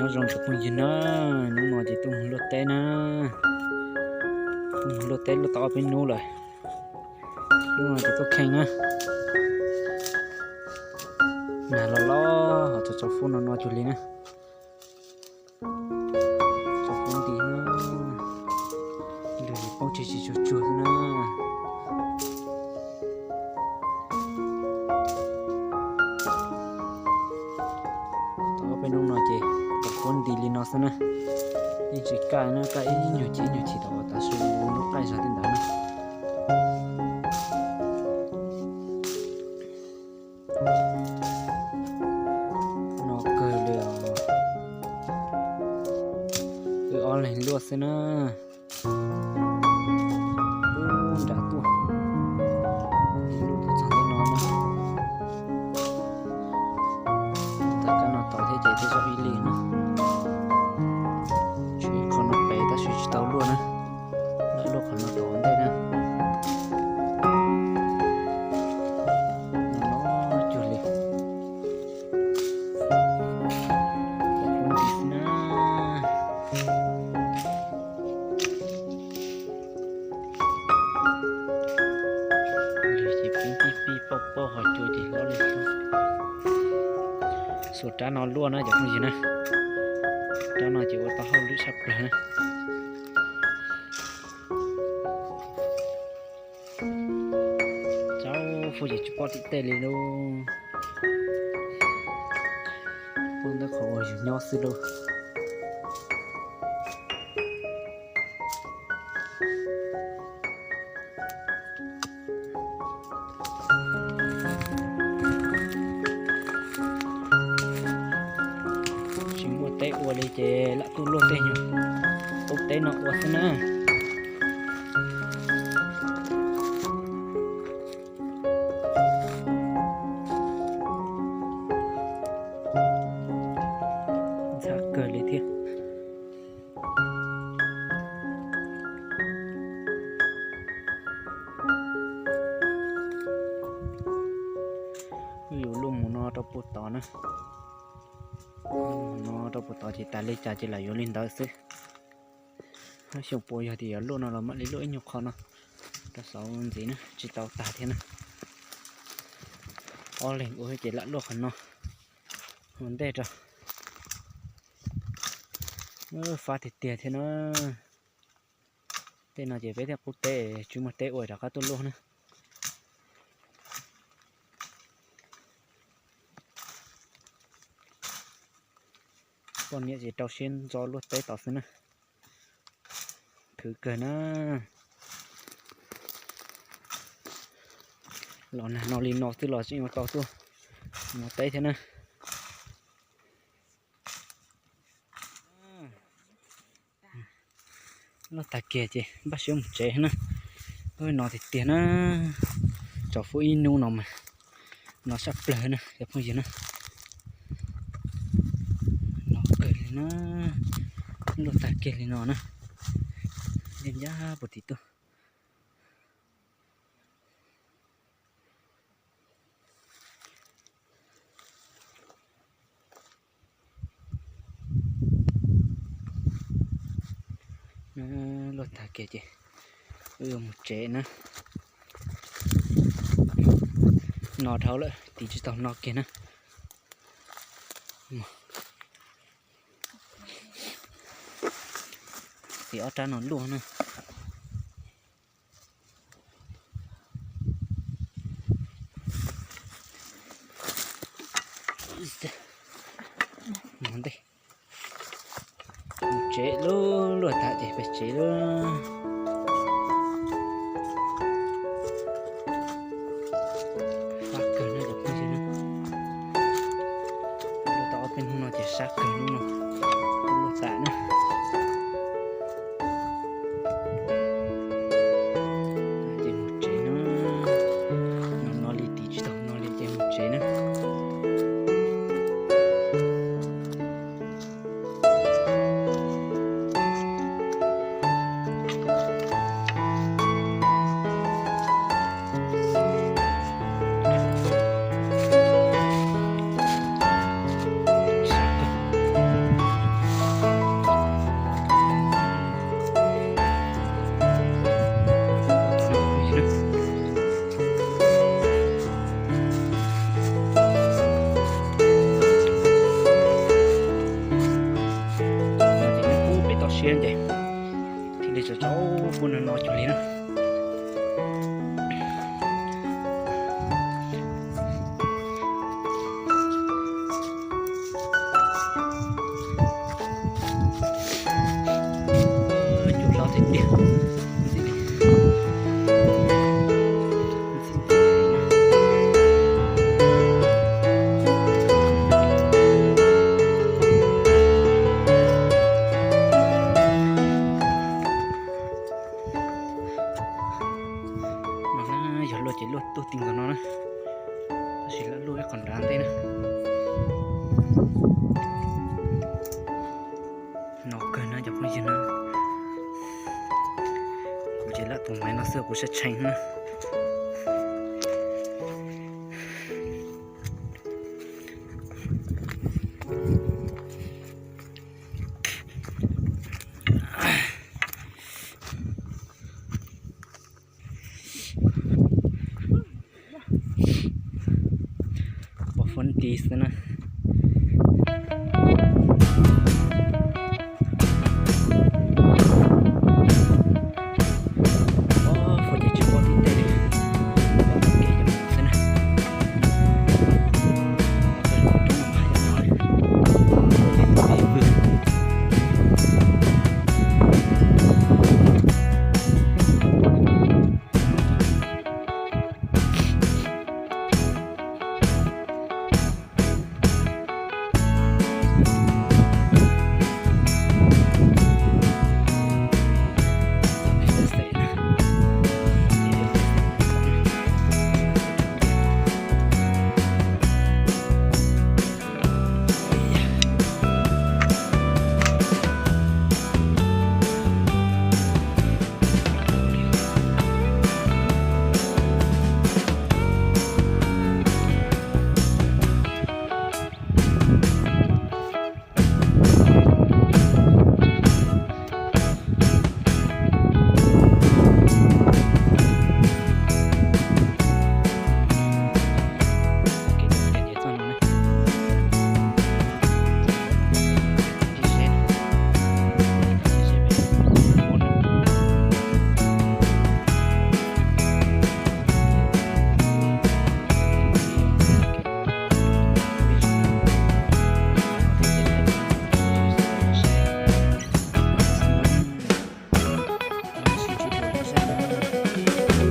Nyob zoo cov phooj ywg na, hnub no ces tuaj mus luaj teb na, tuaj mus luaj teb luaj tau ob peb hnub lawm. Hnub no ces tuaj kheej na, nag los los ho tsaus tsaus fuab no no cuag li na. Tsaus fuab nti na, lwg poob tsig tsig tsuag tsuag xwb na. Tau ob peb hnub no ces tsaus fuab nti li no xwb na. Yeej tsis kaj na, kaj ib nyuag chim ib nyuag chim tom uas tav su lub qaij zog tej ntawd na. No kawg li os, wb ob leeg luaj xwb na. Ub, nram tuaj, ib lub tuaj txog ntawm no na. Tawm kab no tau thiab ces twb tau ib li na. Tshuav ib qho no pem tab sis tsis tau luaj na, lam luaj qhov no tom ua ntej na. No no cuag li. Poob nti xwb na. Lwg ces poob pib pib poj poj ho cua ces hlob li hlob. Xuas rab no luaj na cov phooj ywg na. Rab no ces ua tau hauj lwm tshaj plaws na. Tsaus fuab ces tsis pom tim tej li lauj. Pub ntawm qhov uas yus nyob xwb lauj. Tsis muaj teb ua li ces lam tuaj luaj tej nyuag qub teb no ua xwb na. Ntxhab kawg li thiab. Wb yuav luaj mus no rau puag tod na. Mus no rau puag tod ces tas li cas ces lam yuav li ntawd xwb. Hab xyoo puas yog tias yuav luaj no los mam li luaj ib nyuag qho no rau saud ntxiv na, tsis tau tag thiab na. Ob leeg ua ces lam luaj qhov no ua ntej rau. Fab tiag tiag thiab na. Tej no ces peb thiaj qub teb, tsis muaj teb ua rov qab tuaj luaj na. Poj niam ces rau siab ntso luaj teb tod xwb na. Khwv kawg na. Los nag no li no xwb los tseem ua tau tuaj mus teb thiab na. Luaj tag kiag ces npaj siab mus tsev na. Lub no tiag tiag na, tsaus fuab ib hnub no mas no sab plawg na cov phooj ywg na. No kawg li na, luaj tag kiag li no na. Yeej yab puag tim tuaj. Luaj tag kiag ces wb yuav mus tsev na. No dhau lawm, tiv tsis tau no kiag na. Tiv ob rab no luaj na. Mus ntej, mus tsev lub luaj tag ces peb tsev lub. Fab kawg na cov phooj ywg na. Luaj tau ob peb hnub no ces sab kawg hnub no, luaj tas na. Ces mus tsev na, no no li tiv tsis tau no li ces mus tsev na. Siab ntev thiaj li tso tso pub no no cuag li na. Cua hlob tiag tiag. No na, yog luaj ces luaj tuaj ti nkaus no na, tab sis lawv luaj ib qho nrad ntej na. No kawg na cov phooj ywg na, kuv ces lawm tus maiv no xwb kuv tshee tshee na. Pom foom ti xwb na.